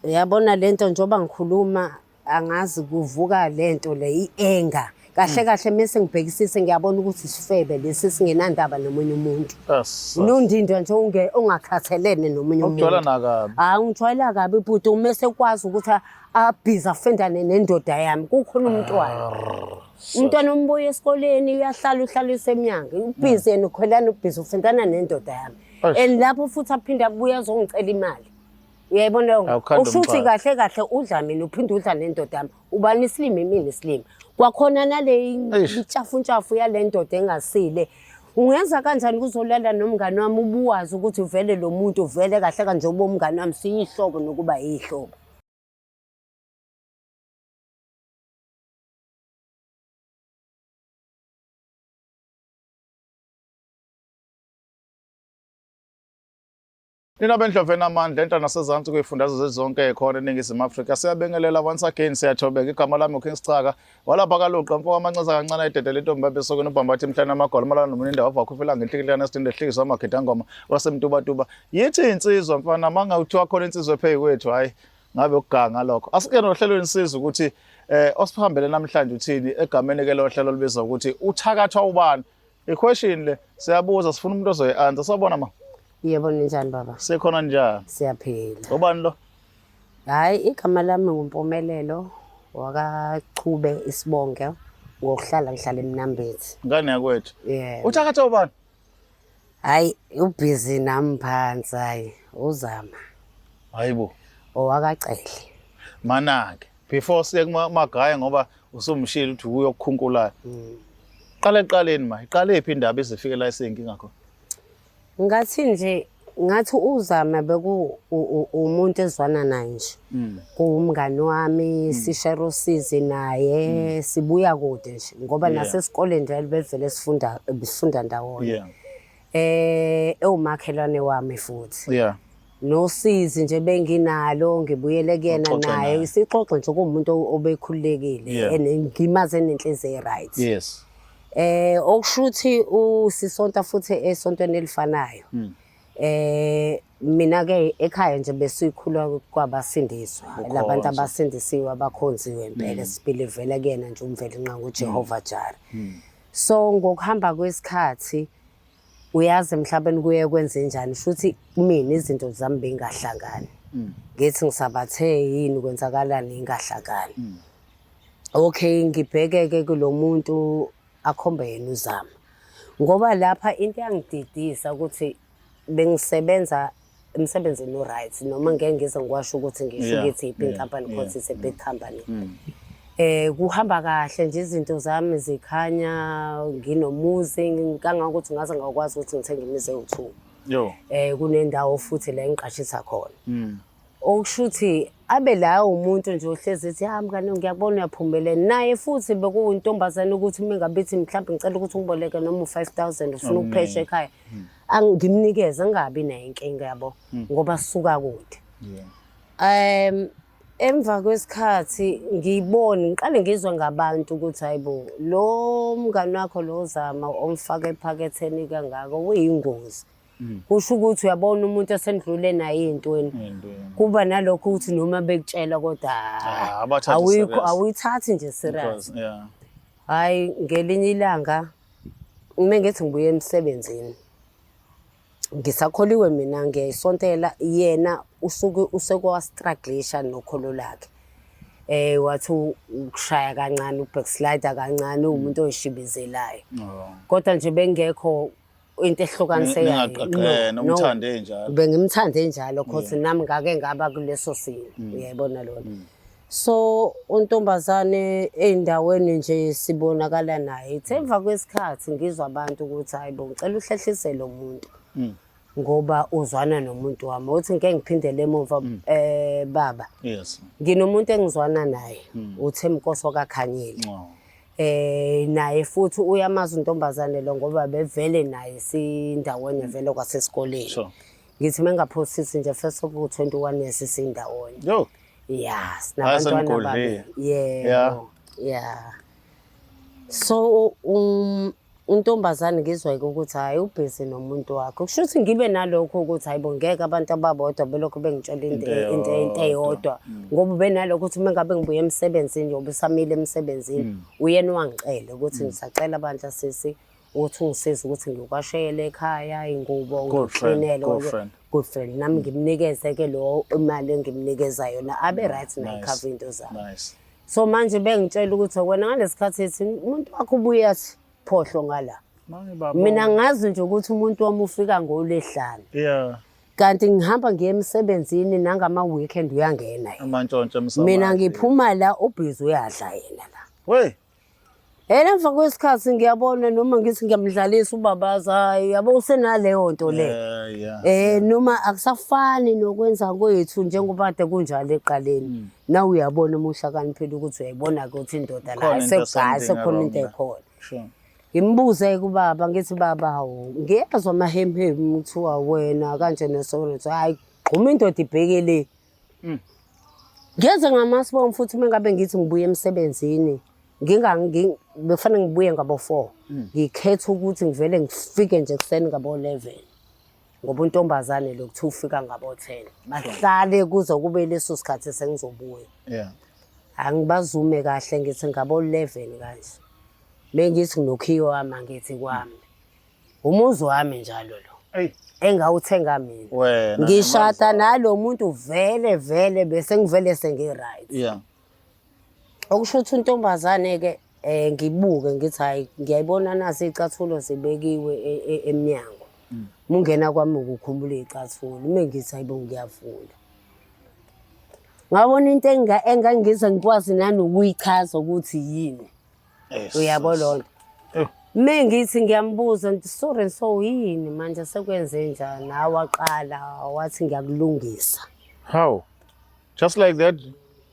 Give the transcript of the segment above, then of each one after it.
Uyabona lento njengoba ngikhuluma angazi kuvuka lento le i-anger. Kahle kahle mese ngibhekisise ngiyabona ukuthi isifebe lesi singenandaba nomunye umuntu. Yes. Unondindwa nje unge ongakhathelene nomunye umuntu. Ukujwayela nakabi. Hayi ungijwayela kabi bhuti uma sekwazi ukuthi abhizi afendane nendoda yami kukhona umntwana. Umntwana umbuya esikoleni uyahlala uhlaliswa emnyango. Ubhizi yena ukhwelana ubhizi ufendana nendoda yami. Eish. And lapho futhi aphinde abuye azongicela imali. Uyayibona leyo? Awukhanda Usho ukuthi umxaka. kahle kahle udla mina uphinde udla nendoda yami. Ubani isilima imina isilima. Kwakhona nale Eish. intshafuntshafu yale ndoda engasile. Ungenza kanjani kuzolala nomngani wami ubuwazi ukuthi vele lo muntu vele kahle kanje uba umngani wami siyihlobo nokuba yihlobo. Nina bendlovu enamandla enhla nasezansi kwifundazwe zezonke ekhona eNingizimu Afrika. Siyabingelela once again siyathobeka. Igama lami uKing Sicaka. Walapha kaLuqa mfo kamancaza kancane ayidedele intombi babesokweni ubhambathi emhlane amagwala malana nomunye indawo avakho ifela ngenhlikihlane esithinde ehlikiswa amagidangoma wasemtubatuba. Yithi insizwa mfana mangawuthiwa khona insizwa ephezu kwethu hayi ngabe ukuganga lokho. Asike nohlelo insizwa ukuthi osihambele namhlanje uthini egameni ke lohlelo olubizwa ukuthi uthakathwa ubani. I-question le siyabuza sifuna umuntu ozoyi-answer. Sawubona ma. Yebo ninjani baba? Sikhona njani? Siyaphila. Ubani lo? Hayi igama lami nguMpumelelo wakaChube isibonge ngokuhlala ngihlala eMnambithi. Ngane yakwethu. Yebo. Uthakatha ubani? Hayi ubhizi nami phansi hayi uzama Hayibo. owakaCele. Manake before siye kumagaya ngoba usumshilo ukuthi uyokukhunkulayo. Qala eqaleni ma, iqale phi indaba izifike la iseyinkinga khona? Ngathi nje ngathi uzama beku umuntu ezwana naye nje. Kuwumngani wami sishare usizi naye sibuya kude nje ngoba nasesikoleni nje bevele sifunda ndawonye. Ewumakhelwane wami futhi. Nosizi nje benginalo ngibuyele kuyena Uxoxe naye naye. sixoxe nje kuwumuntu obekhululekile ngimazi enenhliziyo e-right. Okusho ukuthi usisonta futhi esontweni elifanayo. Mina ke ekhaya nje besikhula kwabasindiswa Ukhonza. labantu abasindisiwe abakhonziwe impela sibelivela kuyena nje uMvelinqangi uJehova Jara. So ngokuhamba kwesikhathi uyazi emhlabeni kuye kwenze njani futhi mina izinto zami bengahlangani. Ngithi ngisabathe yini kwenzakalani ingahlangani. Okay ngibhekeke kulomuntu akhombe yena uzama. Ngoba lapha into yangididisa ukuthi bengisebenza emsebenzini o-right noma ngeke ngize ngikwasho ukuthi ngisho ukuthi iphi inkampani because it's a big company. Kuhamba kahle nje izinto zami zikhanya nginomuzi kangangokuthi ngaze ngakwazi ukuthi ngithenge imizi ewu-2. Yo. Kunendawo futhi la engiqashisa khona. Okusho ukuthi abe la umuntu nje ohlezi ethi ha mngani ngiyakubona uyaphumelela naye futhi bekuyintombazane ukuthi uma ngabe ithi mhlawumbe ngicela ukuthi ungiboleke noma u-5000 ufuna ukuphesha ekhaya ngimnikeze ngingabi nayo inkinga yabo ngoba sisuka kude. Emva kwesikhathi ngibone ngiqale ngizwe ngabantu ukuthi hayibo lo mngani wakho lo Zama omfaka ephaketheni kangaka uyingozi. Kusho ukuthi uyabona umuntu esendlule naye ey'ntweni. Kuba nalokho ukuthi noma bekutshela kodwa Abathathi serious. Awuyithathi nje serious. Because, yeah. Hhayi ngelinye ilanga uma ngithi ngibuye emsebenzini ngisakholiwe mina ngiyayisontela yena usuke usekwastruglisha nokholo lakhe. Wathi ukushaya kancane ubackslide kancane uwumuntu oyishibizelayo. Kodwa nje bengekho into ehlukanisekayo. Ningaqaqene, No, no. umthande njalo. Bengimthande njalo cause nami ngake ngaba kuleso simo uyayibona lona. So untombazane ey'ndaweni nje sibonakala naye. Ithe emva kwesikhathi ngizwa abantu ukuthi hayi bo ngicela uhlehlise lo muntu. Ngoba uzwana nomuntu wami. Uthi ngike ngiphindele emuva baba. Nginomuntu engizwana naye uThemkosi kaKhanyile. Naye futhi uyamazi untombazane lo ngoba bevele naye sindawonye vele kwasesikoleni. Ngithi mengaphosisi nje first of all 21 years sindawonye. Yo. Yeah, sinabantwana Asenigudlile. babe. Yebo. Yeah. So Untombazane ngizwa-ke ukuthi hhayi ubhizi nomuntu wakhe. Kusho ukuthi ngibe nalokho ukuthi hhayi bo ngeke abantu ababodwa belokhu bengitshela into Into into eyodwa. eyodwa. Ngoba ubenalokho ukuthi uma ngabe ngibuya emsebenzini njengoba usamile emsebenzini, uyena owangicela ukuthi ngisacela bandla sisi ukuthi ungisize ukuthi ngikwashele ekhaya ingubo Good friend, ngiklinele. Good friend. Good friend. Nami ngimnikeze-ke lo imali engimnikeza yona abe right naye Nice. cover into zakhe. Nice. So manje bengitshela ukuthi wena ngalesikhathi ethi umuntu wakho ubuye athi phohlo ngala. Manje baba. Mina ngazi nje ukuthi umuntu wami ufika ngolwehlanu. Kanti ngihamba ngiye emsebenzini nangama weekend uyangena yena. Amantshontsho emsamo. Mina ngiphuma la ubhizi uyadla yena la. Wey. Yena emva kwesikhathi ngiyabona noma ngithi ngiyamdlalisa ubabaza hayi yabo usenaleyo nto le. Noma akusafani nokwenza kwethu njengoba kade kunjalo ekuqaleni. Na uyabona uma uhlakaniphile ukuthi uyayibona ukuthi indoda la Khona into sekugayi something sekukhona wrong into la. ekhona. Sure. Ngimbuze kubaba ngithi baba hawu ngiyezwa amahemhemu kuthiwa wena kanje nesona nje hayi gquma indoda ibheke le. Ngiyenze ngamasibongo futhi uma ngabe ngithi ngibuye emsebenzini bekufanele ngibuye ngabo 4. Ngikhetha ukuthi ngivele ngifike nje ekuseni ngabo 11. Ngoba untombazane lo kuthiwa ufika ngabo 10. Bahlale kuze kube leso sikhathi sengizobuya. Angibazume kahle ngithi ngabo 11 kanje. Mengithi nginokhiyo wami angithi kwami. Umuzi wami njalo lo. Ey. Engawuthenga mina. Wena. Ngishada nalo muntu vele vele bese ngivele sengi-right. Okusho ukuthi untombazane ke ngibuke ngithi hayi ngiyayibona nasi icathulo zibekiwe emnyango. Mungena kwami ukukhumula icathulo, uma ngithi hayibo ngiyavula. Ngabona into engangize ngikwazi nanokuyichaza ukuthi yini. Uyabo lonto. Mengithi ngiyambuza ngithi sorry so yini manje sekwenze njani? Awaqala wathi ngiyakulungisa. How? Just like that?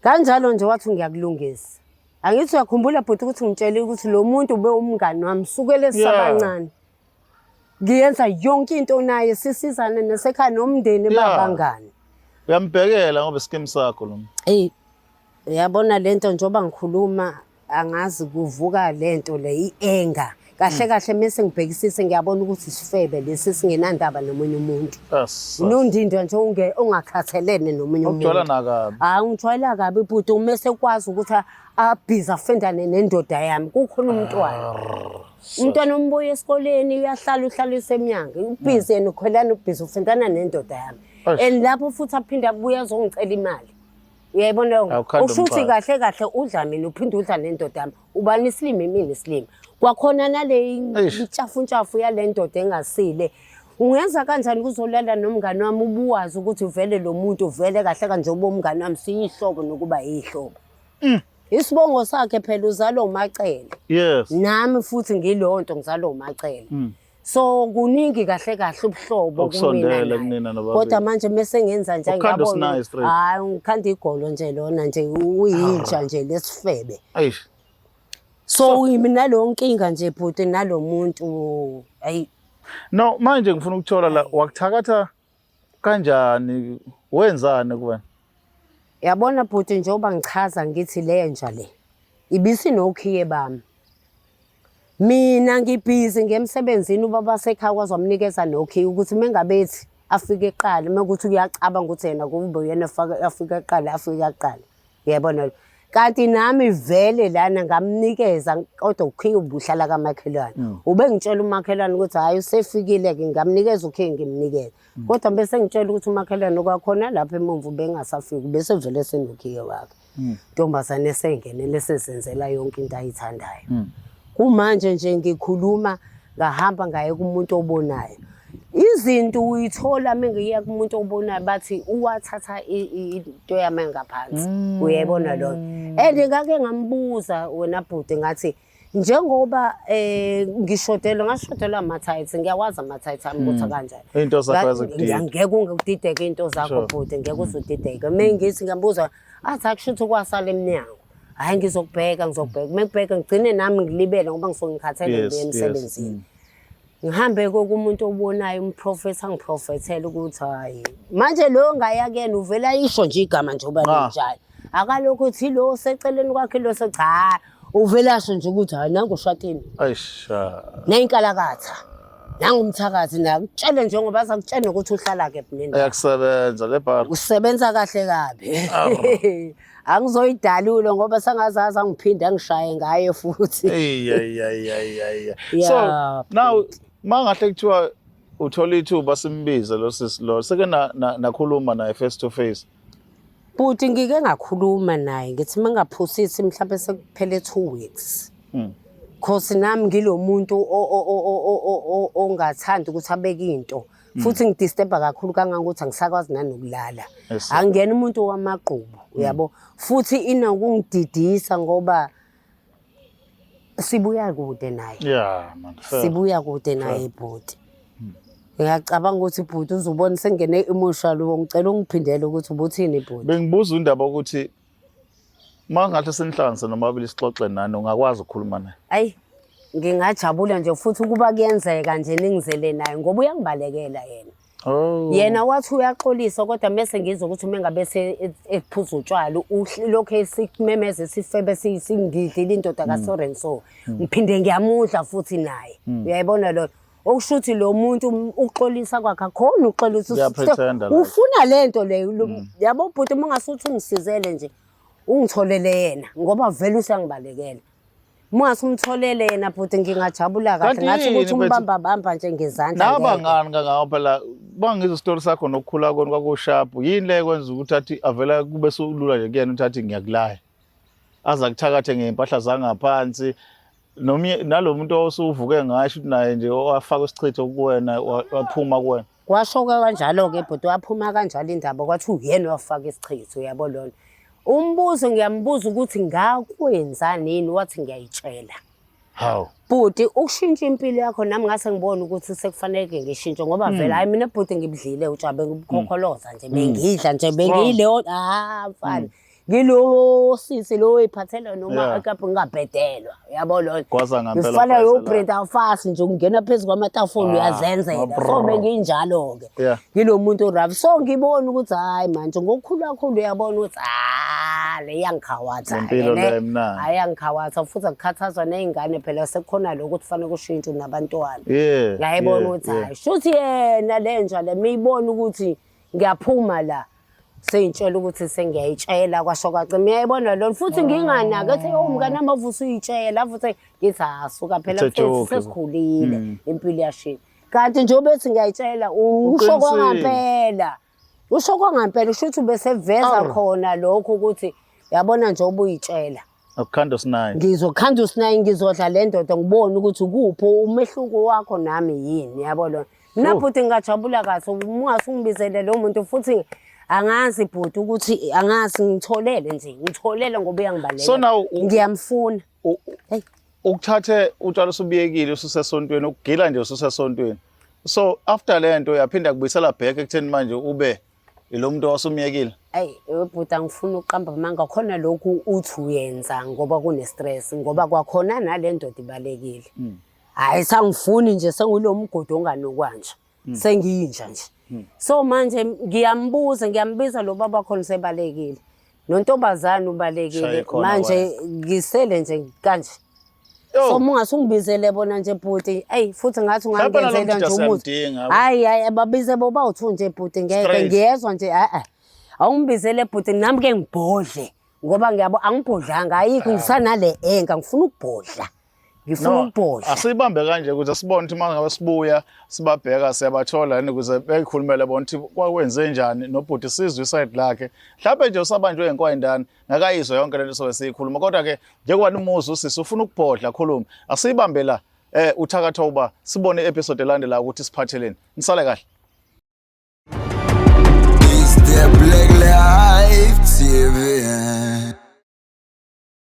Kanjalo nje wathi ngiyakulungisa. Angithi uyakhumbula bhuti ukuthi ngitshele ukuthi lo muntu ube umngani wami sukele sisabancane. Ngiyenza yonke into naye sisizane nasekhaya nomndeni babangani. Uyambhekela ngoba iskim sakho lo. Ey uyabona lento njengoba ngikhuluma angazi kuvuka lento le ienga. Kahle kahle mase ngibhekisise ngiyabona ukuthi isifebe lesi singenandaba nomunye umuntu. Unondindwa nje ongakhathelene nomunye umuntu. Ukujwayela nakabi. Hayi ungijwayela kabi bhuti uma sekwazi ukuthi abhizi afendane nendoda yami kukhona umntwana. Umntwana umbuya esikoleni uyahlala uhlaliswe emnyango. Ubhizi yena ukhwelana ubhizi ufendana nendoda yami. And lapho futhi aphinde abuye azongicela imali. Uyayibona leyo? Awukhanda Usho ukuthi umxaka. kahle kahle udla mina uphinde udla nendoda yami. Ubani isilima imini isilima. Kwakhona nale Eish. intshafuntshafu yale ndoda engasile. Ungenza kanjani kuzolala nomngani wami ubuwazi ukuthi vele lo muntu vele kahle kanje ube umngani wami siyihlobo nokuba yihlobo. Isibongo sakhe phela uzalwa uMacele. Nami futhi ngileyo nto ngizalwa uMacele. So kuningi kahle kahle ubuhlobo kumina Okusondele naye. kunina nobabili. Kodwa manje mase ngenza nje Ukhanda ngiyabona. usinayo straight. Hayi ngikhanda igolo nje lona nje uyintsha nje lesifebe. Eish. So mina naleyo nkinga nje bhuti nalomuntu ayi No, manje ngifuna ukuthola la wakuthakatha kanjani wenzani kuwena? Yabona bhuti njengoba ngichaza ngithi lenja le ibisinokhiye bami. Mina ngibhizi ngemsebenzini ubaba sekhaya kwaze wamnikeza nokhiye ukuthi mengabe ethi afike eqala mekuthi uyacabanga ukuthi yena kube uyena afike eqala afike aqala. Uyabona lo. Kanti nami vele lana ngamnikeza kodwa ukhiye ubuhlala kamakhelwane. Ubengitshela umakhelwane ukuthi hayi usefikile ke ngamnikeza ukhiye ngimnikeze. Kodwa bese ngitshela ukuthi umakhelwane kwakhona lapha emumva bengasafiki bese vele senokhiye wakhe. Ntombazane esengenele sezenzela yonke into ayithandayo. Kumanje nje ngikhuluma ngahamba ngaye kumuntu obonayo. Izinto uyithola mengiya kumuntu obonayo bathi uwathatha into yami ngaphansi. Uyayibona leyo. And ngake ngambuza wena bhuti ngathi njengoba ngishodelwa ngashodelwa ama-tights ngiyawazi ama-tights ami ukuthi kanjani. Into zakho azikudidi. Ngeke ungidideke into zakho bhuti ngeke uzudideke. Mengithi ngiyambuza athi akusho ukuthi kwasala emnyango. Hayi ngizokubheka ngizokubheka. Mengibheka ngigcine nami ngilibele ngoba ngisuke ngikhathele ngibuya emsebenzini. Ngihambe kumuntu obonayo umprofetha angiprofethele ukuthi hayi manje lo ngaya kuyena uvela isho nje igama nje uba linjalo. Akalokhu uthi lo seceleni kwakhe lo cha Uvele asho nje ukuthi hayi nangu ushwatini. Ayisha. Neyinkalakatha. Nangumthakathi nakutshele njengoba azakutshela ukuthi uhlala kephi nendawo. Ayakusebenza le bar. Usebenza kahle kabi. Angizoyidalula ngoba sangazazi angiphinde angishaye ngaye futhi. Ey ay ay ay ay. So now mangahle kuthiwa uthola ithuba simbize lo sisi lo seke nakhuluma naye face to face. Bhuti ngike ngakhuluma naye ngithi mangaphosisi mhlawumbe sekuphele 2 weeks. Cause nami ngilo muntu ongathandi ukuthi abeke into. Futhi ngidisturba kakhulu kangangokuthi angisakwazi nanokulala. Yes, sir. Angiyena umuntu wamagqubu, uyabo. Futhi inokungididisa ngoba sibuya kude naye. Yeah man. Fair. Sibuya kude naye bhuti. Ngiyacabanga ukuthi bhuti uzubona sengene emotional ngicela ungiphindele ukuthi ubuthini bhuti. Bengibuza indaba ukuthi mangahle sinihlanganise nomabili sixoxe nani ungakwazi ukukhuluma naye. Ayi ngingajabula nje futhi ukuba kuyenzeka nje ningizele naye ngoba uyangibalekela yena. Oh. Yena wathi uyaxolisa kodwa mese ngizwa ukuthi uma ngabe ephuza utshwala lokhu esikumemeza isifebe singidlile indoda ka-so and so. Ngiphinde ngiyamudla futhi naye. Uyayibona lo okusho ukuthi lo muntu uxolisa kwakhe akhona uxolisa Uyapretenda like. ufuna lento leyo yabo bhuti uma ungasuthi ungisizele nje ungitholele yena ngoba vele usangibalekela. Uma ungase umtholele yena bhuti ngingajabula kahle Kanti ngathi yini ukuthi mfethu? umbamba bamba nje ngezandla ngeke. Nabangani kangako phela bangizwa isitori sakho nokukhula kwenu kwakusharp yini le kwenza ukuthi athi avela kube sulula nje kuyena ukuthi athi ngiyakulaya aze akuthakathe ngey'mpahla zangaphansi nomnye nalo muntu osuvuke ngasho ukuthi naye nje wafaka isichitho kuwena waphuma kuwena. Kwasho-ke kanjalo-ke bhuti waphuma kanjalo indaba kwathi uyena wafaka isichitho uyabo lona. Umbuzo ngiyambuza ukuthi ngakwenza nini wathi ngiyayitshela. Hawu. Bhuti ukushintsha impilo yakho nami ngase ngibone ukuthi sekufanele ngishintshe ngoba vele hayi mina bhuti ngibudlile utshwala bengibukhokholoza nje bengidla nje bengiyileyo ah mfana. Ngilo sisi lo oyiphathela noma akaphi ngingabhedelwa uyabo lona. Kwaza ngampela Ngifana kwazela. yoPrinter fast nje ungena phezu kwamatafula uyazenzela. Ma So brr. benginjalo-ke. Ngilo muntu orafu. So ngibona ukuthi hayi manje ngokukhulu kakhulu uyabona ukuthi ah le iyangikhawatha. Le mpilo ne. le imnandi. Hayi iyangikhawatha futhi akukhathazwa ney'ngane phela sekukhona lokho ukuthi kufanele kushintshe nabantwana. Ngayibona ukuthi hayi shuthi yena le nja le miyibona ukuthi ngiyaphuma la. Seyintshela ukuthi sengiyayitshela kwasho kwacima uyayibona lona futhi nginganaki ethi oh mngane wami avusa uyitshela futhi ngithi ha suka phela It's a joke. sesikhulile impilo iyashintsha kanti nje ubethi ngiyayitshela usho Uqinisile. kwangampela usho kwangampela usho ukuthi ubeseveza Arr. khona lokho ukuthi yabona nje ubuyitshela Akukhanda usinayi. Ngizokhanda usinayi ngizodla le ndoda ngibone ukuthi ukuphi umehluko wakho nami yini yabo lona. Mina bhuti ngingajabula kahle uma ungase ungibizele lo muntu futhi angazi bhuti ukuthi angazi ngitholele nje ngitholele ngoba uyangibalekela. So now ngiyamfuna. Hey. Ukuthathe utshwala usubiyekile ususesontweni ukugila nje ususesontweni. So after le nto yaphinda kubuyisela back ekutheni manje ube ilo muntu owasumyekile. Ayi bhuti angifuni ukuqamba amanga khona lokhu uthi uyenza ngoba kune stress ngoba kwakhona nale ndoda ibalekile. Hayi sangifuni nje sengulo mgodi onganukwa nje. Sengiyinja nje. So manje ngiyambuza ngiyambiza lo baba khona sebalekile. Nontombazane Shaye ubalekile khona manje ngisele nje kanje. Yo. So uma ungase ungibizele bona nje bhuti, eyi futhi ngathi Mhlawumbe nalo ungangenzela mjida nje umuthi. siyamdinga. Hayi hayi babize boba u-two nje bhuti ngeke Straight. ngiyezwa nje a-a. Awungibizele bhuti nami ke ngibhodle ngoba ngiyabo angibhodlanga ayikho ngisanale enga ngifuna ukubhodla. Ngifuna No, ukubhodla. asiyibambe kanje ukuze sibone ukuthi uma ngabe sibuya sibabheka siyabathola yini ukuze beyikhulumele bona ukuthi kwakwenze njani nobhuti sizwe iside lakhe mhlawumbe nje usabanjwe inkwayindane ngakayizwa yonke lento sobe siyikhuluma kodwa ke njengoba nimuzi usisi ufuna ukubhodla khuluma asiyibambe la uthakatha uba sibone i-episode elandelayo ukuthi siphatheleni nisale kahle.